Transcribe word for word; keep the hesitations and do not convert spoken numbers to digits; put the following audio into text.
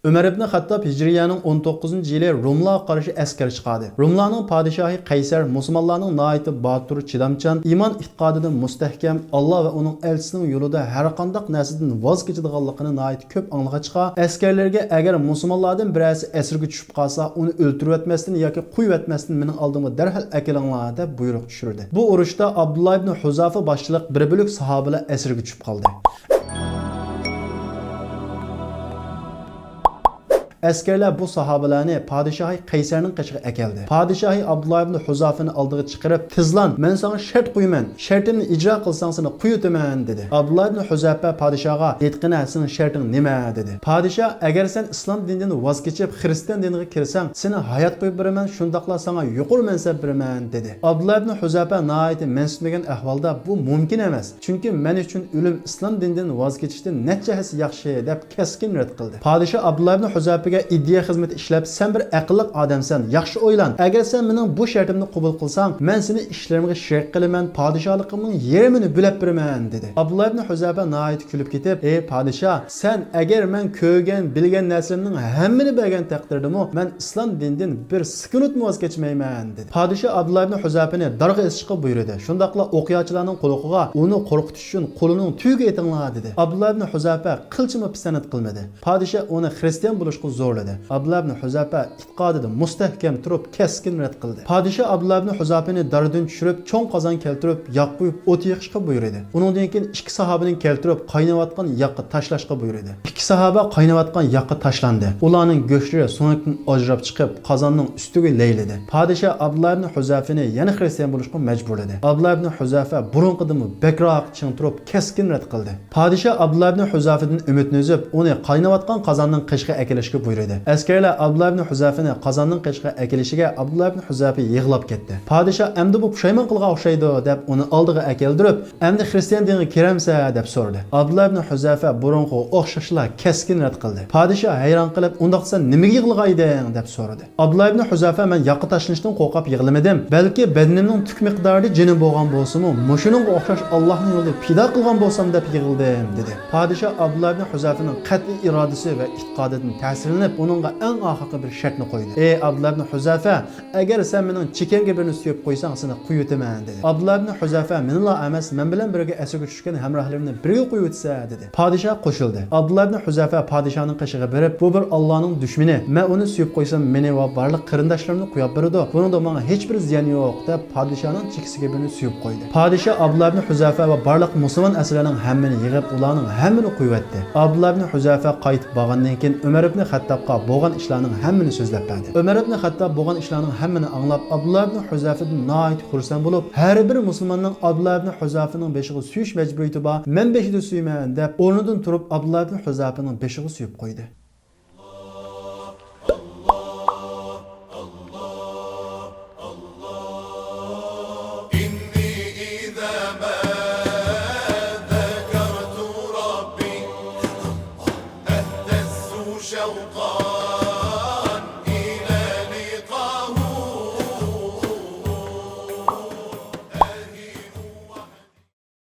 ئۆمەر ئىبنى خەتتاب ھىجرىيەنىڭ ئون توققۇزىنچى يىلى روملارغا قارشى ئەسكەر چىقاردى. روملارنىڭ پادىشاھى قەيسەر مۇسۇلمانلارنىڭ ناھايىتى باتۇر، چىدامچان، ئىمان ئېتىقادىدا مۇستەھكەم، ئاللا ۋە ئۇنىڭ ئەلچىسىنىڭ يولىدا ھەرقانداق نەرسىدىن ۋاز كېچىدىغانلىقىنى ناھايىتى كۆپ ئاڭلىغاچقا، ئەسكەرلىرىگە ئەگەر مۇسۇلمانلاردىن بىرەرسى ئەسىرگە چۈشۈپ قالسا، ئۇنى ئۆلتۈرۈۋەتمەستىن ياكى قويۇۋەتمەستىن مېنىڭ ئالدىمغا دەرھال ئەكېلىڭلار دەپ بۇيرۇق چۈشۈردى. بۇ ئۇرۇشتا ئابدۇللا ئىبنى ھۇزافە باشچىلىق بىر بۆلەك ساھابىلەر ئەسىرگە چۈشۈپ قالدى. ئەسكەرلەر بۇ ساھابىلەرنى پادىشاھى قەيسەرنىڭ قېشىغا ئەكەلدى. پادىشاھى ئابدۇللا ئىبنى ھۇزافىنى ئالدىغا چىقىرىپ، تېزلان، مەن ساڭا شەرت قويىمەن، شەرتىمنى ئىجرا قىلساڭ سېنى قويۇۋېتىمەن، دېدى. ئابدۇللا ئىبنى ھۇزافە پادىشاھغا، ئېيتقىنە، سېنىڭ شەرتىڭ نېمە؟ دېدى. پادىشاھ، ئەگەر سەن ئىسلام دىنىدىن ۋاز كېچىپ، خىرىستىيان دىنىغا كىرسەڭ، سېنى ھايات قويۇپ بېرىمەن، شۇنداقلا ساڭا يۇقىرى مەنسەپ بېرىمەن، دېدى. ئابدۇللا ئىبنى ھۇزافە ناھايىتى مەنسىتمىگەن ئەھۋالدا، بۇ مۇمكىن ئەمەس. چۈنكى مەن ئۈچۈن ئۆلۈم ئىسلام دىنىدىن ۋاز كېچىشتىن نەچچە ھەسسە ياخشى، دەپ كەسكىن رەت قىلدى. پادىشاھ ئابدۇللا ئىبنى ھۇزافىگە ئىدىيە خىزمىتى ئىشلەپ، سەن بىر ئەقىللىق ئادەمسەن، ياخشى ئويلان. ئەگەر سەن مېنىڭ بۇ شەرتىمنى قوبۇل قىلساڭ، مەن سېنى ئىشلىرىمغا شېرىك قىلىمەن، پادىشاھلىقىمنىڭ يېرىمىنى بۆلەپ بېرىمەن، دېدى. ئابدۇللا ئىبنى ھۇزافە ناھايىتى كۈلۈپ كېتىپ، ئەي پادىشاھ، سەن ئەگەر مەن كۆرگەن، بىلگەن نەرسىلىرىمنىڭ ھەممىنى بەرگەن تەقدىردىمۇ، مەن ئىسلام دىنىدىن بىر سېكۇنتمۇ ۋاز كەچمەيمەن، دېدى. پادىشاھ ئابدۇللا ئىبنى ھۇزافىنى دارغا ئېسىشقا بۇيرۇدى. شۇنداقلا ئوقياچىلارنىڭ قۇلىقىغا، ئۇنى قورقۇتۇش ئۈچۈن قولىنىڭ تۈۋىگە ئېتىڭلار، دېدى. ئابدۇللا ئىبنى ھۇزافە قىلچىمۇ پىسەنت قىلمىدى. پادىشاھ ئۇنى خىرىستىيان بولۇشقا زورلىدى. ئابدۇللا ئىبنى ھۇزافە ئېتىقادىدا مۇستەھكەم تۇرۇپ، كەسكىن رەت قىلدى. پادىشاھ ئابدۇللا ئىبنى ھۇزافىنى دارىدىن چۈشۈرۈپ، چوڭ قازان كەلتۈرۈپ، ياغ قۇيۇپ، ئوت يېقىشقا بۇيرۇدى. ئۇنىڭدىن كېيىن ئىككى ساھابىنى كەلتۈرۈپ، قايناۋاتقان ياغقا تاشلاشقا بۇيرۇدى. ئىككى ساھابە قايناۋاتقان ياغقا تاشلاندى. ئۇلارنىڭ گۆشلىرى سۆڭەكتىن ئاجراپ چىقىپ، قازاننىڭ ئۈستىگە لەيلىدى. پادىشاھ ئابدۇللا ئىبنى ھۇزافىنى يەنە خىرىستىيان بولۇشقا مەجبۇرلىدى. ئابدۇللا ئىبنى ھۇزافە بۇرۇنقىدىنمۇ بەكرەك چىڭ تۇرۇپ، كەسكىن رەت قىلدى. پادىشاھ ئابدۇللا ئىبنى ھۇزافىدىن ئۈمىدنى ئۈزۈپ، ئۇنى قايناۋاتقان قازاننىڭ قېشىغا ئەكېلىشكە بۇيرۇدى. ئەسكەرلەر ئابدۇللا ئىبنى ھۇزافىنى قازاننىڭ قېشىغا ئەكېلىشىگە ئابدۇللا ئىبنى ھۇزافە يىغلاپ كەتتى. پادىشاھ ئەمدى بۇ پۇشايمان قىلغان ئوخشايدۇ، دەپ ئۇنى ئالدىغا ئەكەلدۈرۈپ، ئەمدى خىرىستىيان دىنىغا كىرەمسە؟ دەپ سورىدى. ئابدۇللا ئىبنى ھۇزافە بۇرۇنقىغا ئوخشاشلا كەسكىن رەت قىلدى. پادىشاھ ھەيران قېلىپ، ئۇنداقتا سەن نېمىگە يىغلىغان ئىدىڭ؟ دەپ سورىدى. ئابدۇللا ئىبنى ھۇزافە، مەن ياغقا تاشلىنىشتىن قورقۇپ يىغلىمىدىم، بەلكى بەدىنىمنىڭ تۈك مىقدارىدا جېنىم بولغان بولسىمۇ، مۇشۇنىڭغا ئوخشاش ئاللاھنىڭ يولىدا پىدا قىلغان بولسام دەپ يىغلىدىم، دېدى. پادىشاھ ئابدۇللا ئىبنى ھۇزافىنىڭ قەتئىي ئىرادىسى ۋە ئېتىقادىدىن تەسىرلىنىپ، ئۇنىڭغا ئەڭ ئاخىرقى بىر شەرتنى قويدى. ئەي ئابدۇللا ئىبنى ھۇزافە، ئەگەر سەن مېنىڭ چېكەمگە بىرنى سۆيۈپ قويساڭ، سېنى قويۇۋېتىمەن، دېدى. ئابدۇللا ئىبنى ھۇزافە، مېنىلا ئەمەس، مەن بىلەن بىرگە ئەسىرگە چۈشكەن ھەمراھلىرىمنى بىرگە قويۇۋېتىسە، دېدى. پادىشاھ قوشۇلدى. ئابدۇللا ئىبنى ھۇزافە پادىشاھنىڭ قېشىغا بېرىپ، بۇ بىر ئاللانىڭ دۈشمىنى، مەن ئۇنى سۆيۈپ قويسام، مېنى ۋە بارلىق قېرىنداشلىرىمنى قويۇپ بېرىدۇ، بۇنىڭدا ماڭا ھېچبىر زىيان يوق، دەپ پادىشاھنىڭ چېكىسىگە بىرنى سۆيۈپ قويدى. پادىشاھ ئابدۇللا ئىبنى ھۇزافە ۋە بارلىق مۇسۇلمان ئەسىرلەرنىڭ ھەممىنى يىغىپ، ئۇلارنىڭ ھەممىنى قويۇۋەتتى. ئابدۇللا ئىبنى ھۇزافە قايتىپ بارغاندىن كېيىن، ئۆمەر ئىبنى خەتتابقا بولغان ئىشلارنىڭ ھەممىنى سۆزلەپ بەردى. ئۆمەر ئىبنى خەتتاب بولغان ئىشلارنىڭ ھەممىنى ئاڭلاپ، ئابدۇللا ئىبنى ھۇزافىدىن ناھايىتى خۇرسەن بولۇپ، ھەر بىر مۇسۇلماننىڭ ئابدۇللا ئىبنى ھۇزافىنىڭ بېشىغا سۆيۈش مەجبۇرىيىتى بار، مەن بېشىدا سۆيىمەن، دەپ ئورنىدىن تۇرۇپ، ئابدۇللا ئىبنى ھۇزافىنىڭ بېشىغا سۆيۈپ قويدى. إني إذا ما ذكرت ربي اهتزت شوقا